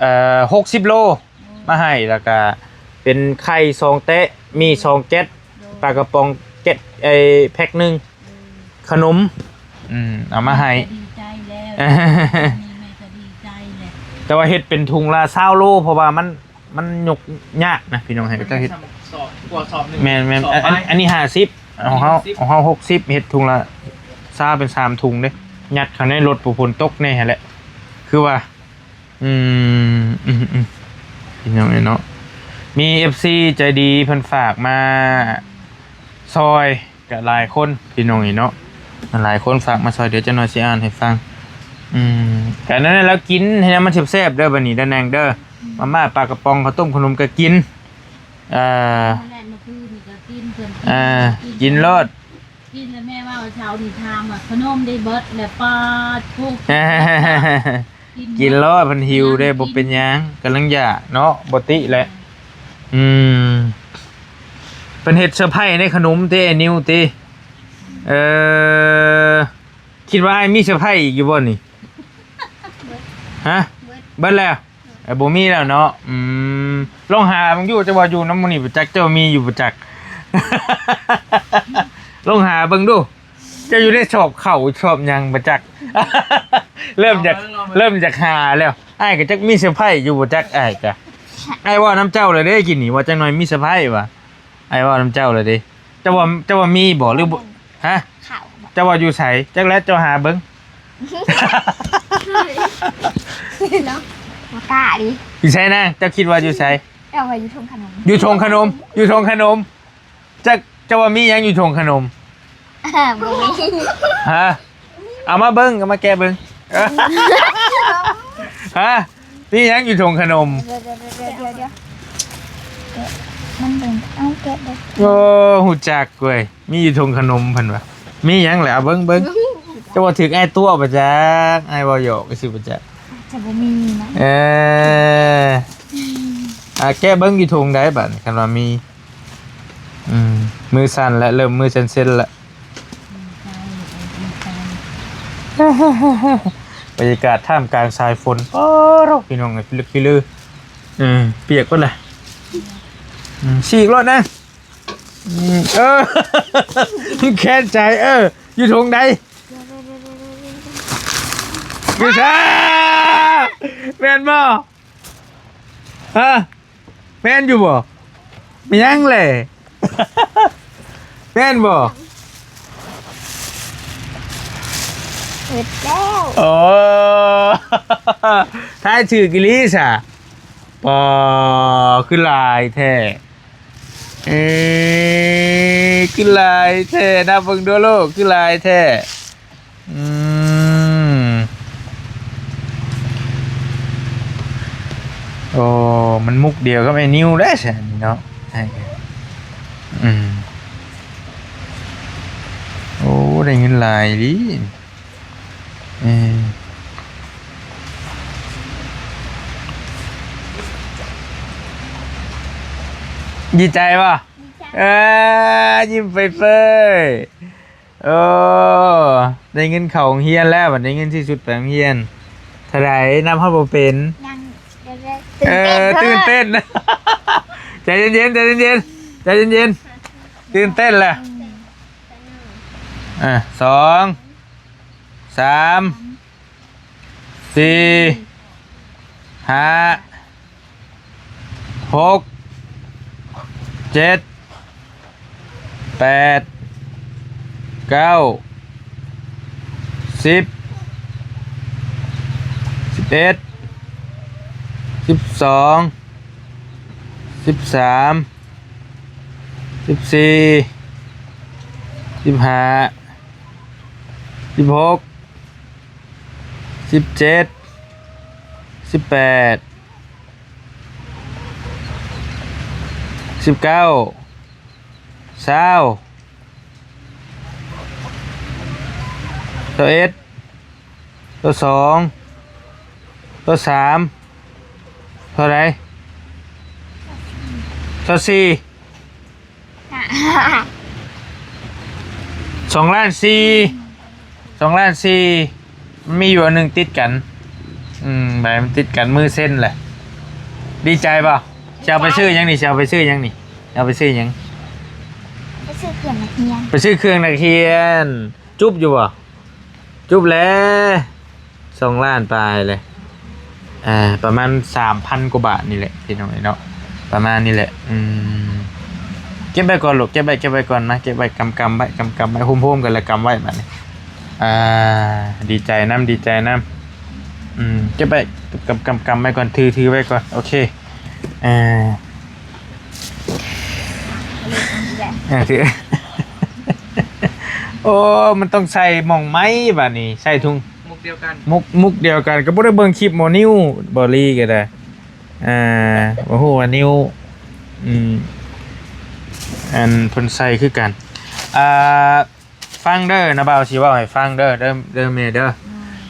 ເອີ ຫົກສິບໂລ ໂດຍ ມາໃຫ້ ແລ້ວກະເປັນໄຂ່ສອງແຕະ ໝີ່ສອງແກັດ ໂດຍ ປາກະປ໋ອງແກັດ ໄອ້ ແພັກໜຶ່ງ ໂດຍ ຂະໜົມ ອືມ ເອົາມາໃຫ້ ແມ່ກໍດີໃຈແລ້ວ ແມ່ກໍດີໃຈແຫຼະ ແຕ່ວ່າເຮັດເປັນຖົງລະຊາວໂລ ເພາະວ່າມັນ ມັນຍົກຍາກນະພີ່ນ້ອງ ໃຫ້ເຂົາເຈົ້າເຮັດ ສອບ ກວ່າສອບໜຶ່ງ ແມ່ນໆ ສອບ ອັນ ປາຍ ອັນນີ້ຫ້າສິບ ຂອງເຮົາ ຫ້າສິບ ຂອງເຮົາຫົກສິບ ເຮັດຖົງລະຊາວ ເປັນສາມຖົງເດ້ ຍັດເຂົ້າໃນລົດ ຝົນຕົກແດ່ຫັ້ນແຫຼະ ຄືວ່າ ອືມ ອືມໆ ພີ່ນ້ອງເອີຍເນາະ ມີເອັຟຊີໃຈດີເພິ່ນຝາກມາຊ່ອຍ ກະຫຼາຍຄົນພີ່ນ້ອງເອີຍເນາະ ຫຼາຍຄົນຝາກມາຊ່ອຍ ດຽວຈັກໜ່ອຍຊິອ່ານໃຫ້ຟັງ ອືມ ກະນັ້ນແຫຼະ ລາວກິນໃຫ້ມັນແຊບໆເດີ ບັດນີ້ເດີ ແນງເດີ ມາມ່າ ປາກະປ໋ອງ ເຂົ້າຕົ້ມ ຂະໜົມກະກິນ ເອີ ນັ້ນແຫຼະ ເມື່ອຄືນນີ້ກະກິນ ເພິ່ນກິນ ເອີ ກິນໂລດ ກິນແລ້ວແມ່ເວົ້າ ເຊົ້ານີ້ຖາມວ່າຂະໜົມໄດ້ເບິດແລ້ວ ປາດໂທ ກິນ ກິນໂລດ ເພິ່ນຫິວເດ້ ບໍ່ເປັນຫຍັງ ກຳລັງຢາກເນາະ ບໍ່ຕິແຫຼະ ອືມ ເພິ່ນເຮັດເຊີໄພໃນຂະໜົມຕິ ໄອ້ນິວຕິ ເອີ ຄິດວ່າອ້າຍມີເຊີໄພອີກຢູ່ບໍ່ນີ້ ຮະ ເບິດແລ້ວ ເອີ ບໍ່ມີແລ້ວເນາະ ອືມ ລອງຫາເບິ່ງຢູ່ ເຈົ້າວ່າຢູ່ນຳໝູ່ນີ້ບໍ່ຈັກ ເຈົ້າມີຢູ່ບໍ່ຈັກ ລອງຫາເບິ່ງດູ ເຈົ້າຢູ່ໃນຊອກເຂົ້າຊອກຫຍັງບໍ່ຈັກ ເລີ່ມຢາກ ເລີ່ມຢາກຫາແລ້ວ ອ້າຍກໍຈັກມີເຊີໄພຢູ່ບໍ່ຈັກ ອ້າຍກະ ອ້າຍເວົ້ານຳເຈົ້າແລ້ວເດ້ ກິນນີ້ວ່າຈັກໜ່ອຍມີເຊີໄພວ່າ ອ້າຍເວົ້ານຳເຈົ້າແລ້ວເດ້ ເຈົ້າວ່າ ເຈົ້າວ່າມີບໍ່ ຫຼືບໍ່ ຮະ ເຈົ້າວ່າຢູ່ໃສ ຈັກແລ້ວ ເຈົ້າຫາເບິ່ງ ເນາະ ບໍ່ກ້າດິ ຢູ່ໃສນາງ ເຈົ້າຄິດວ່າຢູ່ໃສ ເຈົ້າວ່າຢູ່ທົ່ງຂະໜົມ ຢູ່ທົ່ງຂະໜົມ ຢູ່ທົ່ງຂະໜົມ ຈັກ ເຈົ້າວ່າມີຫຍັງຢູ່ຖົງຂະໜົມ? ບໍ່ມີ ຮະ? ເອົາມາເບິ່ງ ເອົາມາແກະເບິ່ງ ຮະ? ມີຫຍັງຢູ່ຖົງຂະໜົມ? ດຽວໆ ມັນເບິ່ງ ເອົາແກະເບິ່ງ ໂອ້ ຮູ້ຈັກເວີຍ ມີຢູ່ຖົງຂະໜົມເພິ່ນວ່າ ມີຫຍັງແຫຼະ ເອົາເບິ່ງ ເບິ່ງ ເຈົ້າວ່າຖືກອ້າຍຕົວະບໍ່ຈັກ ອ້າຍເວົ້າຫຍອກຊື່ບໍ່ຈັກ ອາດຈະບໍ່ມີນະ ເອີ ອ່າ ແກະເບິ່ງຢູ່ຖົງໃດບາດນີ້ ຄັນວ່າມີ ອືມ ມືສັ່ນແລ້ວ ເລີ່ມມືເຊັນໆແລ້ວ ບັນຍາກາດທ່າມກາງສາຍຝົນ ໂອ້ໂຮ ພີ່ນ້ອງເອີຍ ພິລຶກພິລື ເອີ ປຽກເບິດແຫຼະ ອືມ ສີກໂລດນະ ອືມ ເອີ ແຄ້ນໃຈ ເອີ ຢູ່ຖົງໃດ? ຢູ່ໃສ? ແມ່ນບໍ່? ຮະ? ແມ່ນຢູ່ບໍ່? ມີຫຍັງແຫຼະ? ແມ່ນບໍ່? ເບິດແລ້ວ ໂອ້ ທາຍຖືກອີ່ຫຼີຊະ ປໍ ຄືຫຼາຍແທ້ ເອີ ຄືຫຼາຍແທ້ ນັບເບິ່ງດູລູກ ຄືຫຼາຍແທ້ ອືມ ໂອ້ ມັນມຸກດຽວກັບໄອ້ນິວແຫຼະຊັ້ນເນາະ ອືມ ໂອ້ ໄດ້ເງິນຫຼາຍອີ່ຫຼີ ເອີ ດີໃຈບໍ່? ດີໃຈ ເອີ ຍິ້ມເຟີຍໆ ໂອ້ ໄດ້ເງິນເຂົ້າໂຮງຮຽນແລ້ວ ບັດນີ້ເງິນຊື້ຊຸດໄປໂຮງຮຽນ ເທົ່າໃດ? ນັບຮອດບໍ່ເປັນ ຍັງ ດຽວໆ ເອີ ຕື່ນເຕັ້ນ ຕື່ນເຕັ້ນ ໃຈເຢັນໆ ໃຈເຢັນໆ ໃຈເຢັນໆ ຕື່ນເຕັ້ນແຫຼະ ອືມ ອ່າ ສອງ ສາມ ສີ່ ຫ້າ ຫົກ ເຈັດ ແປດ ເກົ້າ ສິບ ສິບເອັດ ສິບສອງ ສິບສາມ ສິບສີ່ ສິບຫ້າ ສິບຫົກ ສິບເຈັດ ສິບແປດ ສິບເກົ້າ ຊາວ ຊາວເອັດ ຊາວສອງ ຊາວສາມ ເທົ່າໃດ? ຊາວສີ່ ສອງລ້ານສີ່ ສອງລ້ານສີ່ ມັນມີຢູ່ອັນໜຶ່ງຕິດກັນ ອືມ ໃບມັນຕິດກັນ ມືເຊັນແຫຼະ. ດີໃຈບໍ່? ຊິເອົາໄປຊື້ຫຍັງນີ້? ຊິເອົາໄປຊື້ຫຍັງນີ້? ເອົາໄປຊື້ຫຍັງ? ໄປຊື້ເຄື່ອງນັກຮຽນ ໄປຊື້ເຄື່ອງນັກຮຽນ. ຈຸບຢູ່ບໍ່? ຈຸບແລ້ວ ສອງລ້ານປາຍເລີຍ ອ່າ ປະມານສາມພັນກວ່າບາດນີ້ແຫຼະ ພີ່ນ້ອງເອີຍເນາະ ປະມານນີ້ແຫຼະ. ອືມ ເກັບໄວ້ກ່ອນລູກ ເກັບໄວ້ ເກັບໄວ້ກ່ອນ ມາ ເກັບໄວ້ ກຳ ກຳໄວ້ ກຳ ກຳໄວ້ ໂຮມໆກັນ ແລ້ວກຳໄວ້ບາດນີ້. ອ່າ ດີໃຈນຳ ດີໃຈນຳ. ອືມ ເກັບໄວ້ ກຳ ກຳ ກຳໄວ້ກ່ອນ ຖື ຖືໄວ້ກ່ອນ ໂອເຄ. ອ່າ ອ່າ ຖື ໂອ້ ມັນຕ້ອງໃສ່ໝ້ອງໄມ້ບາດນີ້ ໃສ່ຖົງ ມຸກດຽວກັນ ມຸກ ມຸກດຽວກັນ ກໍບໍ່ໄດ້ເບິ່ງຄລິບໝໍນິວ ບໍລີກໍໄດ້ ອ່າ ບໍ່ຮູ້ວ່ານິວ ອືມ ອັນເພິ່ນໃສ່ຄືກັນ. ອ່າ ຟັງເດີ ນ້າບ່າວຊິເວົ້າໃຫ້ຟັງເດີ ເດີ ເດີແມ່ເດີ. ອືມ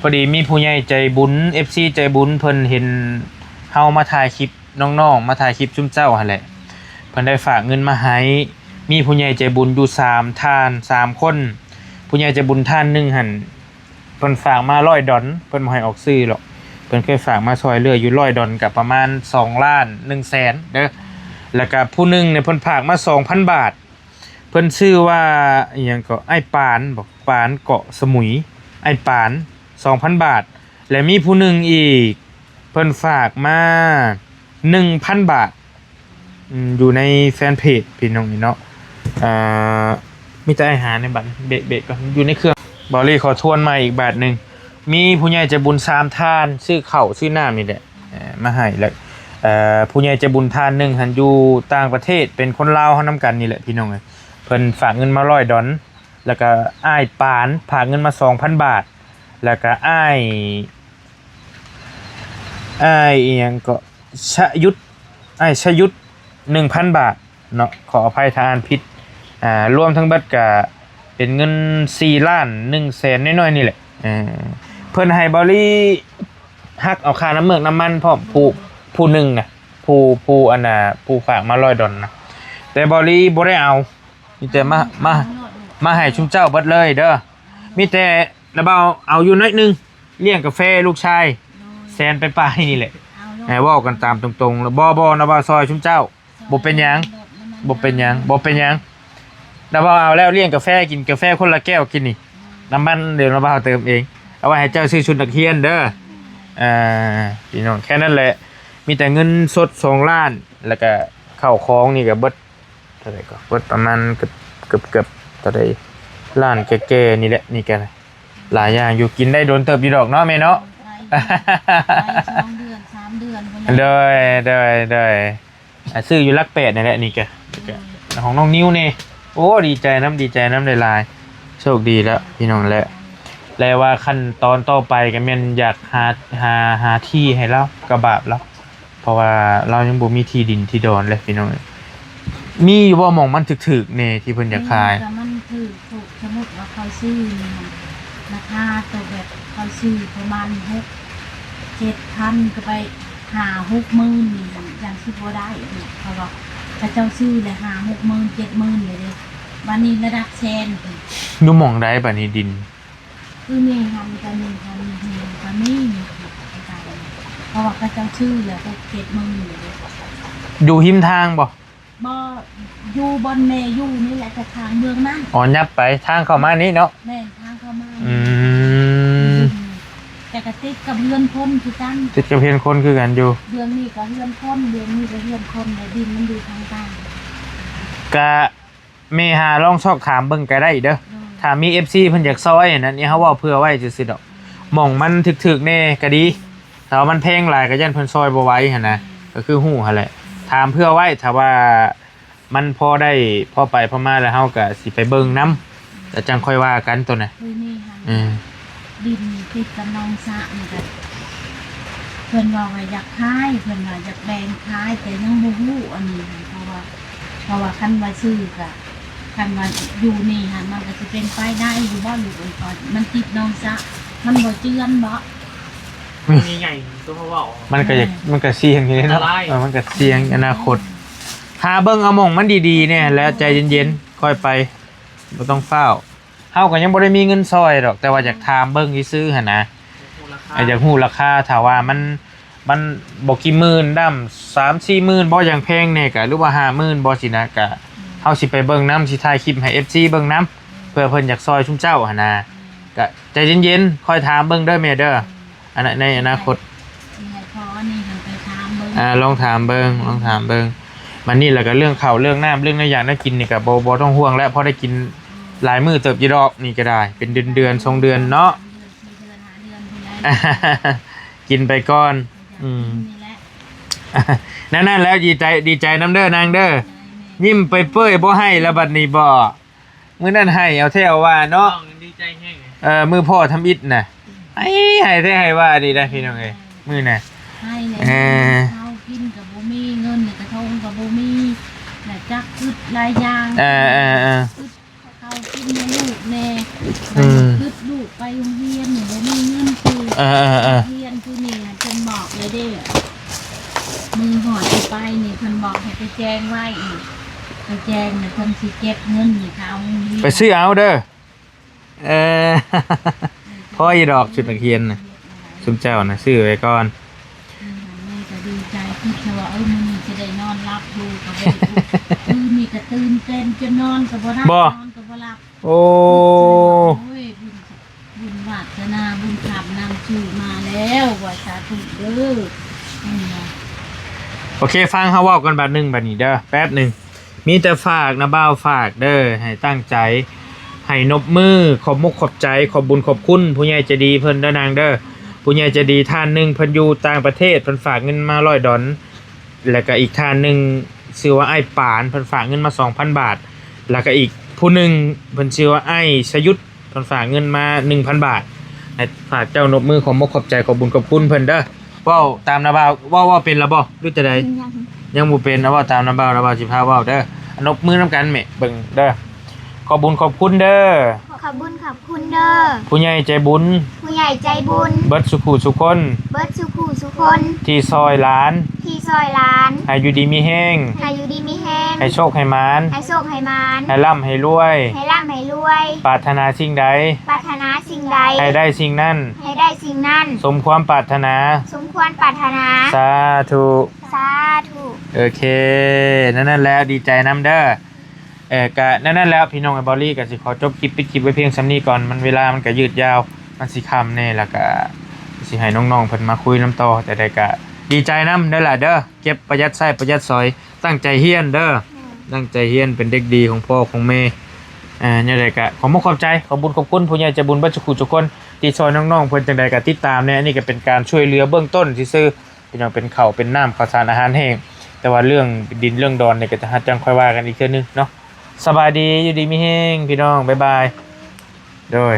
ພໍດີມີຜູ້ໃຫຍ່ໃຈບຸນ ເອັຟຊີໃຈບຸນ ເພິ່ນເຫັນເຮົາມາຖ່າຍຄລິບນ້ອງໆ ມາຖ່າຍຄລິບຊຸມເຈົ້າຫັ້ນແຫຼະ ເພິ່ນໄດ້ຝາກເງິນມາໃຫ້ ມີຜູ້ໃຫຍ່ໃຈບຸນຢູ່ສາມທ່ານ ສາມຄົນ. ຜູ້ໃຫຍ່ໃຈບຸນທ່ານໜຶ່ງຫັ້ນ ເພິ່ນຝາກມາຮ້ອຍດອນ ເພິ່ນບໍ່ໃຫ້ອອກຊື່ຫຼອກ ເພິ່ນເຄີຍຝາກມາຊ່ອຍເຫຼືອຢູ່ຮ້ອຍດອນ ກໍປະມານສອງລ້ານໜຶ່ງແສນເດີ. ແລ້ວກໍຜູ້ໜຶ່ງນີ້ເພິ່ນຝາກມາສອງພັນບາດ ເພິ່ນຊື່ວ່າອີ່ຫຍັງເກາະ ອ້າຍປານບໍ ປານເກາະສະໝຸຍ ອ້າຍປານ ສອງພັນບາດ ແລະ ມີຜູ້ໜຶ່ງອີກ ເພິ່ນຝາກມາໜຶ່ງພັນບາດ ອືມ ຢູ່ໃນແຟນເພຈພີ່ນ້ອງນີ້ເນາະ. ເອີ ມີແຕ່ອ້າຍຫາໃນບັດ ເບະໆກ່ອນ ຢູ່ໃນເຄື່ອງ. ເບົາລີຂໍທວນໃໝ່ອີກບາດໜຶ່ງ ມີຜູ້ໃຫຍ່ໃຈບຸນສາມທ່ານ ຊື້ເຂົ້າຊື້ນ້ຳນີ້ແຫຼະ ເອີ ມາໃຫ້ ແລ້ວ ເອີ ຜູ້ໃຫຍ່ໃຈບຸນທ່ານໜຶ່ງຫັ້ນຢູ່ຕ່າງປະເທດ ເປັນຄົນລາວເຮົານຳກັນນີ້ແຫຼະພີ່ນ້ອງເອີຍ ເພິ່ນຝາກເງິນມາຮ້ອຍດອນ ແລ້ວກະອ້າຍປານຝາກເງິນມາສອງພັນບາດ ແລ້ວກະອ້າຍ ອ້າຍອີ່ຫຍັງເກາະ ຊະຍຸດ ອ້າຍຊະຍຸດ ໜຶ່ງພັນບາດເນາະ ຂໍອະໄພຖ້າອ່ານຜິດ. ອ່າ ລວມທັງເບິດກະເປັນເງິນສີ່ລ້ານໜຶ່ງແສນນ້ອຍໆນີ້ແຫຼະ. ເອີ ເພິ່ນໃຫ້ເບົາລີຫັກເອົາຄ່ານ້ຳເມືອກນ້ຳມັນພ້ອມ ຜູ້ ຜູ້ໜຶ່ງນະ ຜູ້ ຜູ້ອັນນ່າ ຜູ້ຝາກມາຮ້ອຍດອນນະ ແຕ່ເບົາລີບໍ່ໄດ້ເອົາ ມີແຕ່ມາ ມາ ມາໃຫ້ຊຸມເຈົ້າເບິດເລີຍເດີ. ມີແຕ່ນ້າບ່າວເອົາຢູ່ໜ້ອຍໜຶ່ງ ລ້ຽງກາແຟລູກຊາຍ ໂດຍ ແສນປາຍໆນີ້ແຫຼະ. ເອົາໂລດ ໃຫ້ເວົ້າກັນຕາມຕົງໆ ແລ້ວ ບໍ່ ບໍ່ ນ້າບ່າວຊ່ອຍຊຸມເຈົ້າ ຊ່ອຍ ບໍ່ເປັນຫຍັງ ບໍ່ເປັນຫຍັງ ບໍ່ເປັນຫຍັງ. ນ້າບ່າວເອົາແລ້ວ ລ້ຽງກາແຟ ກິນກາແຟຄົນລະແກ້ວກິນນີ້ ໂດຍ ນ້ຳມັນດຽວນ້າບ່າວເຕີມເອງ ເອົາໄວ້ໃຫ້ເຈົ້າຊື້ຊຸດນັກຮຽນເດີ. ອ່າ ພີ່ນ້ອງ ແຄ່ນັ້ນແຫຼະ ມີແຕ່ເງິນສົດສອງລ້ານ ແລ້ວກະເຂົ້າຂອງນີ້ກະເບິດ ເທົ່າໃດກໍເບິດປະມານເກືອບ ເກືອບ ເກືອບເທົ່າໃດ ລ້ານແກ່ໆນີ້ແຫຼະ. ນີ້ກະຫຼາຍຢ່າງຢູ່ ກິນໄດ້ດົນເຕີບຢູ່ດອກເນາະແມ່ເນາະ. ໄດ້ ໄດ້ສອງເດືອນ ສາມເດືອນພຸ້ນແຫຼະ. ໂດຍ ໂດຍ ໂດຍ ອ່າ ຊື້ຢູ່ຫຼັກແປດນີ້ແຫຼະ. ນີ້ກະ ນີ້ກະ ໂດຍ ຂອງນ້ອງນິວນີ້ ໂອ້ ດີໃຈນຳ ດີໃຈນຳຫຼາຍໆ ໂຊກດີແລ້ວພີ່ນ້ອງແຫຼະ. ແລະວ່າຂັ້ນຕອນຕໍ່ໄປກໍແມ່ນຢາກຫາ ຫາ ຫາທີ່ໃຫ້ລາວ ກະບາບລາວ ເພາະວ່າລາວຍັງບໍ່ມີທີ່ດິນທີ່ດອນເລີຍພີ່ນ້ອງເອີຍ. ມີຢູ່ບໍ່ໝ່ອງມັນຖືກໆແດ່ທີ່ເພິ່ນຢາກຂາຍ? ມີ ກໍມັນຖືກ ຖືກ ສົມມຸດວ່າເຂົາຊື້ນີ້ນະ ລາຄາໂຕແບບເຂົາຊື້ປະມານຫົກເຈັດພັນ ກໍໄປຫ້າຫົກໝື່ນນີ້ຍັງຊິບໍ່ໄດ້ອີກ ເພາະວ່າເຂົາເຈົ້າຊື້ແລ້ວຫ້າຫົກໝື່ນ ເຈັດໝື່ນເລີຍເດ້. ບາດນີ້ລະດັບແສນພຸ້ນ. ຢູ່ໝ່ອງໃດບາດນີ້ດິນ? ຄືແມ່ນທຳກັນ ແມ່ນທຳເຮງກໍມີ ເພາະວ່າເຂົາເຈົ້າຊື້ແລ້ວຫົກເຈັດໝື່ນເດ້. ຢູ່ຮິມທາງບໍ່? ບໍ່ ຢູ່ບ່ອນແມ່ຢູ່ນີ້ແຫຼະ ແຕ່ທາງເບື້ອງນັ້ນ. ອໍ ຫຍັບໄປທາງເຂົ້າມານີ້ເນາະ? ແມ່ນ ທາງເຂົ້າມາ. ອືມ ແຕ່ກໍຕິດກັບເຮືອນຄົນຄືກັນ. ຕິດກັບເຮືອນຄົນຄືກັນຢູ່. ເບື້ອງນີ້ກໍເຮືອນຄົນ ເບື້ອງນີ້ກໍເຮືອນຄົນ ແລະດິນມັນຢູ່ທາງໃຕ້. ກະ ແມ່ຫາລອງຊອກຖາມເບິ່ງກໍໄດ້ເດີ. ໂດຍ ຖ້າມີເອັຟຊີເພິ່ນຢາກຊ່ອຍນັ້ນ ນີ້ເຮົາເວົ້າເຜື່ອໄວ້ຊື່ໆດອກ. ໝ່ອງມັນຖືກໆແດ່ກໍດີ ຖ້າວ່າມັນແພງຫຼາຍກໍຢ້ານເພິ່ນຊ່ອຍບໍ່ໄຫວຫັ້ນນະ ກໍຄືຮູ້ຫັ້ນແຫຼະ ຖາມເພື່ອໄວ້ ຖ້າວ່າມັນພໍໄດ້ ພໍໄປພໍມາແລ້ວ ເຮົາກໍຊິໄປເບິ່ງນຳ ແລ້ວຈັ່ງຄ່ອຍວ່າກັນໂຕນັ້ນ. ເອີ ດິນນີ້ຕິດກັບໜອງສະນີ້ກໍ ເພິ່ນວ່າ ວ່າຢາກຂາຍ ເພິ່ນວ່າຢາກແບ່ງຂາຍ ແຕ່ຍັງບໍ່ຮູ້ອັນນີ້ ເພາະວ່າ ເພາະວ່າຄັນວ່າຊື້ກໍ ຄັນວ່າຢູ່ນີ້ຫັ້ນ ມັນກໍຊິເປັນໄປໄດ້ຢູ່ບໍ່ ລູກເອີຍ? ມັນຕິດໜອງສະ ມັນບໍ່ເຈື່ອນບໍ່? ມັນໃຫຍ່ ຕົວເຮົາເວົ້າ ມັນກໍຢາກ ມັນກໍສ່ຽງຢູ່ເດ້ເນາະ ອັນຕະລາຍ ເອີ ມັນກໍສ່ຽງ ອະນາຄົດ ຫາເບິ່ງເອົາໝ່ອງມັນດີໆແດ່ ແລ້ວໃຈເຢັນໆ ຄ່ອຍໄປ ບໍ່ຕ້ອງຟ້າວ. ເຮົາກໍຍັງບໍ່ໄດ້ມີເງິນຊ່ອຍດອກ ແຕ່ວ່າຢາກຖາມເບິ່ງຊື່ໆຫັ້ນນະ ຢາກຮູ້ລາຄາ ຖ້າວ່າມັນ ມັນບໍ່ກີ່ໝື່ນດຳ ສາມສີ່ໝື່ນບໍ່ ຢ່າງແພງແດ່ກໍ ຫຼືວ່າຫ້າໝື່ນບໍ່ ຊີ້ນະ ກະເຮົາຊິໄປເບິ່ງນຳ ຊິຖ່າຍຄລິບໃຫ້ເອັຟຊີເບິ່ງນຳ ເພື່ອເພິ່ນຢາກຊ່ອຍຊຸມເຈົ້າຫັ້ນນະ ກະໃຈເຢັນໆ ຄ່ອຍຖາມເບິ່ງເດີແມ່ເດີ ອັນໃນອະນາຄົດ ຊິໃຫ້ພໍ່ນີ້ຫັ້ນໄປຖາມເບິ່ງ ອ່າ ລອງຖາມເບິ່ງ ລອງຖາມເບິ່ງ ບັດນີ້ແລ້ວກໍເລື່ອງເຂົ້າເລື່ອງນ້ຳ ເລື່ອງແນວຢາກແນວກິນນີ້ກໍບໍ່ ບໍ່ຕ້ອງຫ່ວງແລ້ວ ພໍໄດ້ກິນຫຼາຍມື້ເຕີບຢູ່ດອກ ນີ້ກໍໄດ້ ເປັນເດືອນໆ ສອງເດືອນເນາະ ກິນໄປກ່ອນ ອືມ ນັ້ນໆ ແລ້ວ ດີໃຈ ດີໃຈນຳເດີນາງເດີ ຍິ້ມເປີຍໆ ບໍ່ໄຫ້ແລ້ວບັດນີ້ບໍ່? ມື້ນັ້ນໄຫ້ເອົາແທ້ເອົາວ່າເນາະ ນ້ອງດີໃຈແຮງ ເອີ ມື້ພໍ່ທຳອິດນະ ໄຫ້ ໄຫ້ແທ້ໄຫ້ວ່ານີ້ນະ ພີ່ນ້ອງເອີຍ ມື້ນະ ໄຫ້ແລ້ວ ເອີ ເຂົ້າກິນກໍບໍ່ມີ ເງິນໃນກະທົງກໍບໍ່ມີ ແລ້ວຈັກຄຶດຫຼາຍຢ່າງ ເອີໆໆ ຄຶດເຂົ້າກິນໃຫ້ລູກແດ່ ອືມ ຄຶດລູກໄປໂຮງຮຽນນີ້ ບໍ່ມີເງິນຊື້ ເອີໆໆ ຮຽນຄືນີ້ຫັ້ນ ເພິ່ນບອກເລີຍເດ້ ມື້ຮອດຊິໄປນີ້ ເພິ່ນບອກໃຫ້ໄປແຈ້ງໄວ້ນີ້ ໄປແຈ້ງແລ້ວເພິ່ນຊິເກັບເງິນນີ້ ເອົາເງິນ ໄປຊື້ເອົາເດີ ເອີ ພໍຢູ່ດອກ ຊຸດນັກຮຽນນະ ຊຸມເຈົ້ານະ ຊື້ໄວ້ກ່ອນ ແມ່ກໍດີໃຈ ຄິດແຕ່ວ່າ ເອີ ມື້ນີ້ຈະໄດ້ນອນຫຼັບຢູ່ ກໍບໍ່ໄດ້ ຄືນນີ້ກໍຕື່ນເຕັ້ນຈົນນອນກໍບໍ່ຫຼັບ ບໍ່ ນອນກໍບໍ່ຫຼັບ ໂອ້ ໂອ້ຍ ບຸນ ບຸນວາສະໜາ ບຸນຄຳນຳສູ່ມາແລ້ວ ວ່າສາທຸເດີ ອືມ ໂອເຄ ຟັງເຮົາເວົ້າກັນບາດໜຶ່ງ ບາດນີ້ເດີ ແປັບໜຶ່ງ ມີແຕ່ຝາກນະບ່າວ ຝາກເດີ ໃຫ້ຕັ້ງໃຈ ໃຫ້ນົບມື ຂອບມຸກຂອບໃຈ ຂອບບຸນຂອບຄຸນຜູ້ໃຫຍ່ໃຈດີເພິ່ນເດີນາງເດີ ຜູ້ໃຫຍ່ໃຈດີທ່ານໜຶ່ງ ເພິ່ນຢູ່ຕ່າງປະເທດ ເພິ່ນຝາກເງິນມາຮ້ອຍດອນ ແລ້ວກະອີກທ່ານໜຶ່ງ ຊື່ວ່າອ້າຍປານ ເພິ່ນຝາກເງິນມາສອງພັນບາດ ແລ້ວກະອີກຜູ້ໜຶ່ງ ເພິ່ນຊື່ວ່າອ້າຍສະຫຍຸດ ເພິ່ນຝາກເງິນມາໜຶ່ງພັນບາດ ໃຫ້ຝາກເຈົ້ານົບມື ຂອບມຸກຂອບໃຈ ຂອບບຸນຂອບຄຸນເພິ່ນເດີ. ເວົ້າຕາມນາບ່າວ ເວົ້າ ເວົ້າເປັນລະບໍ່ ຫຼືຈະໃດ? ຍັງ ຍັງບໍ່ເປັນ. ເອົາເວົ້າຕາມນາບ່າວ ນາບ່າວຊິພາເວົ້າເດີ. ອະ ນົບມືນຳກັນແມ່ ເບິ່ງເດີ. ຂອບບຸນຂອບຄຸນເດີ ຂອບບຸນຂອບຄຸນເດີ ຜູ້ໃຫຍ່ໃຈບຸນ ຜູ້ໃຫຍ່ໃຈບຸນ ເບິດສູ່ຜູ້ສູ່ຄົນ ເບິດສູ່ຜູ້ສູ່ຄົນ ທີ່ຊ່ອຍຫຼານ ທີ່ຊ່ອຍຫຼານ ໃຫ້ຢູ່ດີມີແຮງ ໃຫ້ຢູ່ດີມີແຮງ ໃຫ້ໂຊກໃຫ້ໝານ ໃຫ້ໂຊກໃຫ້ໝານ ໃຫ້ລ່ຳໃຫ້ລວຍ ໃຫ້ລ່ຳໃຫ້ລວຍ ປາດຖະໜາສິ່ງໃດ ປາດຖະໜາສິ່ງໃດ ໃຫ້ໄດ້ສິ່ງນັ້ນ ໃຫ້ໄດ້ສິ່ງນັ້ນ ສົມຄວາມປາດຖະໜາ ສົມຄວາມປາດຖະໜາ ສາທຸ ສາທຸ. ໂອເຄ ນັ້ນ ນັ້ນແຫຼະ ດີໃຈນຳເດີ. ເອີ ກະນັ້ນ ນັ້ນແຫຼະ ພີ່ນ້ອງເອີຍ ເບົາລີກະຊິຂໍຈົບຄລິບ ປິດຄລິບໄວ້ພຽງສ່ຳນີ້ກ່ອນ ມັນ ເວລາມັນກະຍືດຍາວ ມັນຊິຄ່ຳແດ່ ແລ້ວກະຊິໃຫ້ນ້ອງໆເພິ່ນມາຄຸຍນຳຕໍ່. ຈັ່ງໃດກະດີໃຈນຳເດີຫຼ້າເດີ ເກັບປະຢັດໃຊ້ປະຢັດສອຍ ຕັ້ງໃຈຮຽນເດີ ຕັ້ງໃຈຮຽນ ເປັນເດັກດີຂອງພໍ່ຂອງແມ່. ອ່າ ແນວໃດກະຂອບມຸກຂອບໃຈ ຂອບບຸນຂອບຄຸນຜູ້ໃຫຍ່ໃຈບຸນເບິດສູ່ຜູ້ສູ່ຄົນ ທີ່ຊ່ອຍນ້ອງໆເພິ່ນ. ຈັ່ງໃດກະຕິດຕາມແດ່ ອັນນີ້ກະເປັນການຊ່ວຍເຫຼືອເບື້ອງຕົ້ນຊື່ໆ ພີ່ນ້ອງ ເປັນເຂົ້າເປັນນ້ຳ ເຂົ້າສານອາຫານແຫ້ງ ແຕ່ວ່າເລື່ອງດິນເລື່ອງດອນນີ້ ກໍຈະຫາຈັ່ງຄ່ອຍວ່າກັນອີກເທື່ອໜຶ່ງເນາະ. ສະບາຍດີ ຢູ່ດີມີແຮງ ພີ່ນ້ອງ ບາຍບາຍ ໂດຍ.